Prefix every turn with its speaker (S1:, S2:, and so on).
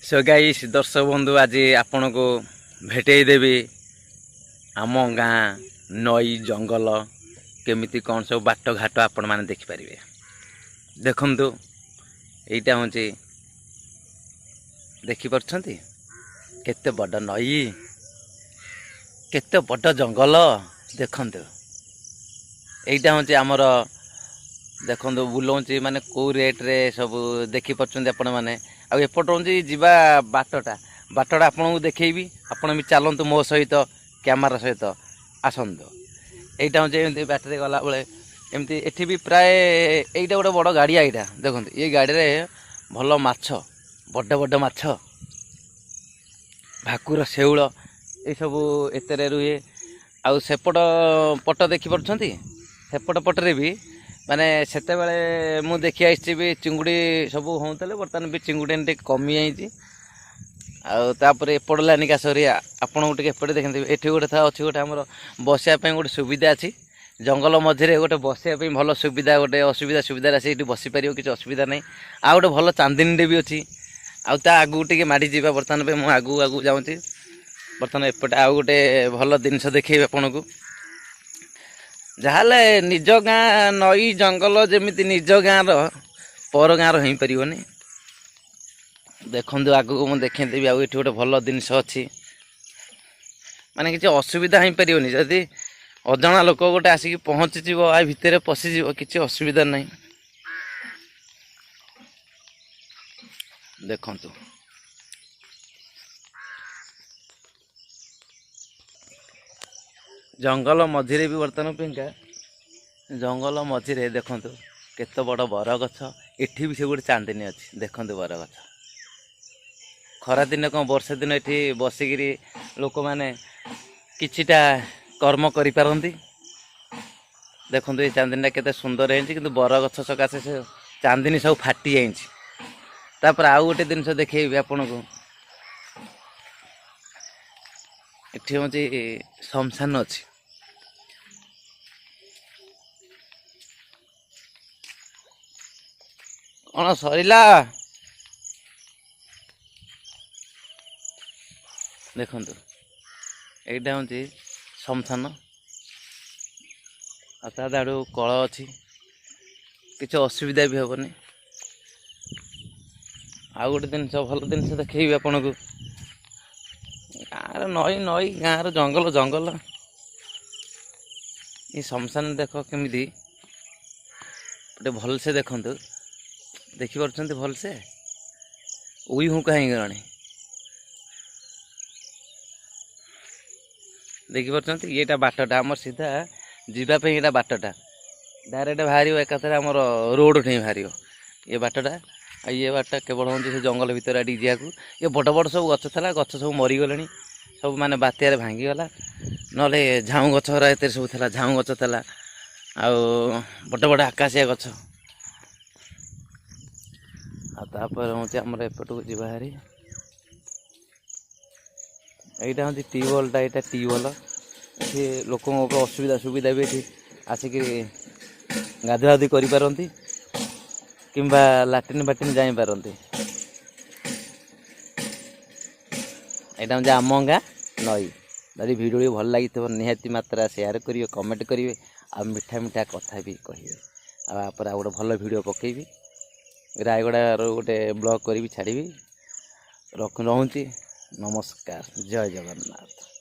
S1: Show guys, ଦର୍ଶକ ବନ୍ଧୁ, ଆଜି ଆପଣଙ୍କୁ ଭେଟେଇ ଦେବି ଆମ ଗାଁ ନଈ ଜଙ୍ଗଲ କେମିତି କ'ଣ ସବୁ ବାଟଘାଟ ଆପଣମାନେ ଦେଖିପାରିବେ। ଦେଖନ୍ତୁ, ଏଇଟା ହେଉଛି, ଦେଖିପାରୁଛନ୍ତି କେତେ ବଡ଼ ନଈ, କେତେ ବଡ଼ ଜଙ୍ଗଲ। ଦେଖନ୍ତୁ, ଏଇଟା ହେଉଛି ଆମର। ଦେଖନ୍ତୁ, ବୁଲଉଛି ମାନେ କେଉଁ ରେଟ୍ରେ ସବୁ ଦେଖିପାରୁଛନ୍ତି ଆପଣମାନେ। ଆଉ ଏପଟ ହେଉଛି ଯିବା ବାଟଟା। ବାଟଟା ଆପଣଙ୍କୁ ଦେଖେଇବି, ଆପଣ ବି ଚାଲନ୍ତୁ ମୋ ସହିତ, କ୍ୟାମେରା ସହିତ ଆସନ୍ତୁ। ଏଇଟା ହେଉଛି ଏମିତି ବାଟରେ ଗଲାବେଳେ ଏମିତି ଏଠି ବି ପ୍ରାୟ ଏଇଟା ଗୋଟେ ବଡ଼ ଗାଡ଼ିଆ ଏଇଟା। ଦେଖନ୍ତୁ, ଏଇ ଗାଡ଼ିରେ ଭଲ ମାଛ, ବଡ଼ ବଡ଼ ମାଛ, ଭାକୁର, ଶେଉଳ ଏସବୁ ଏଥିରେ ରୁହେ। ଆଉ ସେପଟ ପଟ ଦେଖିପାରୁଛନ୍ତି, ସେପଟ ପଟରେ ବି ମାନେ ସେତେବେଳେ ମୁଁ ଦେଖି ଆସିଛି ବି ଚିଙ୍ଗୁଡ଼ି ସବୁ ହେଉଥିଲେ। ବର୍ତ୍ତମାନ ବି ଚିଙ୍ଗୁଡ଼ି ଟିକେ କମିଯାଇଛି। ଆଉ ତାପରେ ଏପଟ ଲାଇନିକି ଆସରି, ଆପଣଙ୍କୁ ଟିକେ ଏପଟେ ଦେଖନ୍ତି। ଏଠି ଗୋଟେ ଥା ଅଛି, ଗୋଟେ ଆମର ବସିବା ପାଇଁ ଗୋଟେ ସୁବିଧା ଅଛି। ଜଙ୍ଗଲ ମଝିରେ ଗୋଟେ ବସିବା ପାଇଁ ଭଲ ସୁବିଧା, ଗୋଟେ ଅସୁବିଧା ସୁବିଧାରେ ଆସି ଏଠି ବସିପାରିବ, କିଛି ଅସୁବିଧା ନାହିଁ। ଆଉ ଗୋଟେ ଭଲ ଚାନ୍ଦିନୀଟେ ବି ଅଛି। ଆଉ ତା ଆଗକୁ ଟିକେ ମାଡ଼ି ଯିବା। ବର୍ତ୍ତମାନ ପାଇଁ ମୁଁ ଆଗକୁ ଆଗକୁ ଯାଉଛି। ବର୍ତ୍ତମାନ ଏପଟେ ଆଉ ଗୋଟେ ଭଲ ଜିନିଷ ଦେଖେଇବି ଆପଣଙ୍କୁ। ଯାହାହେଲେ ନିଜ ଗାଁ ନଈ ଜଙ୍ଗଲ ଯେମିତି ନିଜ ଗାଁର, ପର ଗାଁର ହେଇପାରିବନି। ଦେଖନ୍ତୁ, ଆଗକୁ ମୁଁ ଦେଖେଇଦେବି। ଆଉ ଏଠି ଗୋଟେ ଭଲ ଜିନିଷ ଅଛି, ମାନେ କିଛି ଅସୁବିଧା ହେଇପାରିବନି। ଯଦି ଅଜଣା ଲୋକ ଗୋଟେ ଆସିକି ପହଞ୍ଚିଯିବ, ଆ ଭିତରେ ପଶିଯିବ, କିଛି ଅସୁବିଧା ନାହିଁ। ଦେଖନ୍ତୁ, ଜଙ୍ଗଲ ମଝିରେ ବି ବର୍ତ୍ତମାନ ପାଇଁକା ଜଙ୍ଗଲ ମଝିରେ ଦେଖନ୍ତୁ କେତେ ବଡ଼ ବରଗଛ। ଏଠି ବି ସେ ଗୋଟେ ଚାନ୍ଦିନୀ ଅଛି। ଦେଖନ୍ତୁ ବରଗଛ, ଖରାଦିନ କ'ଣ ବର୍ଷା ଦିନ ଏଠି ବସିକିରି ଲୋକମାନେ କିଛିଟା କର୍ମ କରିପାରନ୍ତି। ଦେଖନ୍ତୁ, ଏଇ ଚାନ୍ଦିନୀଟା କେତେ ସୁନ୍ଦର ହେଇଛି, କିନ୍ତୁ ବରଗଛ ସକାଶେ ସେ ଚାନ୍ଦିନୀ ସବୁ ଫାଟି ଯାଇଛି। ତାପରେ ଆଉ ଗୋଟେ ଜିନିଷ ଦେଖେଇବି ଆପଣଙ୍କୁ। ଏଠି ହେଉଛି ଶ୍ମଶାନ ଅଛି। କ'ଣ ସରିଲା? ଦେଖନ୍ତୁ, ଏଇଟା ହେଉଛି ଶ୍ମଶାନ ଆଉ ତା ଦାଡ଼ୁ କଳ ଅଛି, କିଛି ଅସୁବିଧା ବି ହେବନି। ଆଉ ଗୋଟେ ଜିନିଷ, ଭଲ ଜିନିଷ ଦେଖେଇବି ଆପଣଙ୍କୁ। ଗାଁର ନଈ ନଈ, ଗାଁର ଜଙ୍ଗଲ ଜଙ୍ଗଲ, ଏ ଶ୍ମଶାନ ଦେଖ କେମିତି ଗୋଟେ ଭଲସେ ଦେଖନ୍ତୁ। ଦେଖିପାରୁଛନ୍ତି ଭଲସେ, ଉଇ ହୁଙ୍କା ହେଇଗଲାଣି। ଦେଖିପାରୁଛନ୍ତି, ଏଇଟା ବାଟଟା ଆମର ସିଧା ଯିବା ପାଇଁ। ଏଇଟା ବାଟଟା ଡାଇରେକ୍ଟ ବାହାରିବ ଏକାଥରେ ଆମର ରୋଡ଼ ଠେଇଁ ବାହାରିବ ଏ ବାଟଟା। ଆଉ ଇଏ ବାଟଟା କେବଳ ହେଉଛି ସେ ଜଙ୍ଗଲ ଭିତରେ ଆଡ଼ିକି ଯିବାକୁ। ଇଏ ବଡ଼ ବଡ଼ ସବୁ ଗଛ ଥିଲା, ଗଛ ସବୁ ମରିଗଲେଣି ସବୁ, ମାନେ ବାତ୍ୟାରେ ଭାଙ୍ଗିଗଲା। ନହେଲେ ଝାଉଁ ଗଛ ଗୁରା ଏଥିରେ ସବୁ ଥିଲା, ଝାଉଁ ଗଛ ଥିଲା ଆଉ ବଡ଼ ବଡ଼ ଆକାଶିଆ ଗଛ। ଆଉ ତାପରେ ହେଉଛି ଆମର ଏପଟକୁ ଯିବା ଭାରି। ଏଇଟା ହେଉଛି ଟ୍ୟୁବୱେଲ୍ଟା, ଏଇଟା ଟ୍ୟୁବୱେଲ୍। ଏଠି ଲୋକଙ୍କ ଉପରେ ଅସୁବିଧା ସୁବିଧା ବି ଏଠି ଆସିକି ଗାଧୁଆ ଗାଧି କରିପାରନ୍ତି କିମ୍ବା ଲାଟ୍ରିନ୍ ଫାଟ୍ରିନ୍ ଯାଇପାରନ୍ତି। ଏଇଟା ହେଉଛି ଆମ ଗାଁ ନଈ। ଯଦି ଭିଡ଼ିଓ ଭଲ ଲାଗିଥିବ, ନିହାତି ମାତ୍ରା ସେୟାର କରିବେ, କମେଣ୍ଟ କରିବେ ଆଉ ମିଠା ମିଠା କଥା ବି କହିବେ। ଆଉ ତାପରେ ଆଉ ଗୋଟେ ଭଲ ଭିଡ଼ିଓ ପକେଇବି, ରାୟଗଡ଼ାର ଗୋଟେ ବ୍ଲଗ୍ କରିବି, ଛାଡ଼ିବି। ରହୁଛି, ନମସ୍କାର, ଜୟ ଜଗନ୍ନାଥ।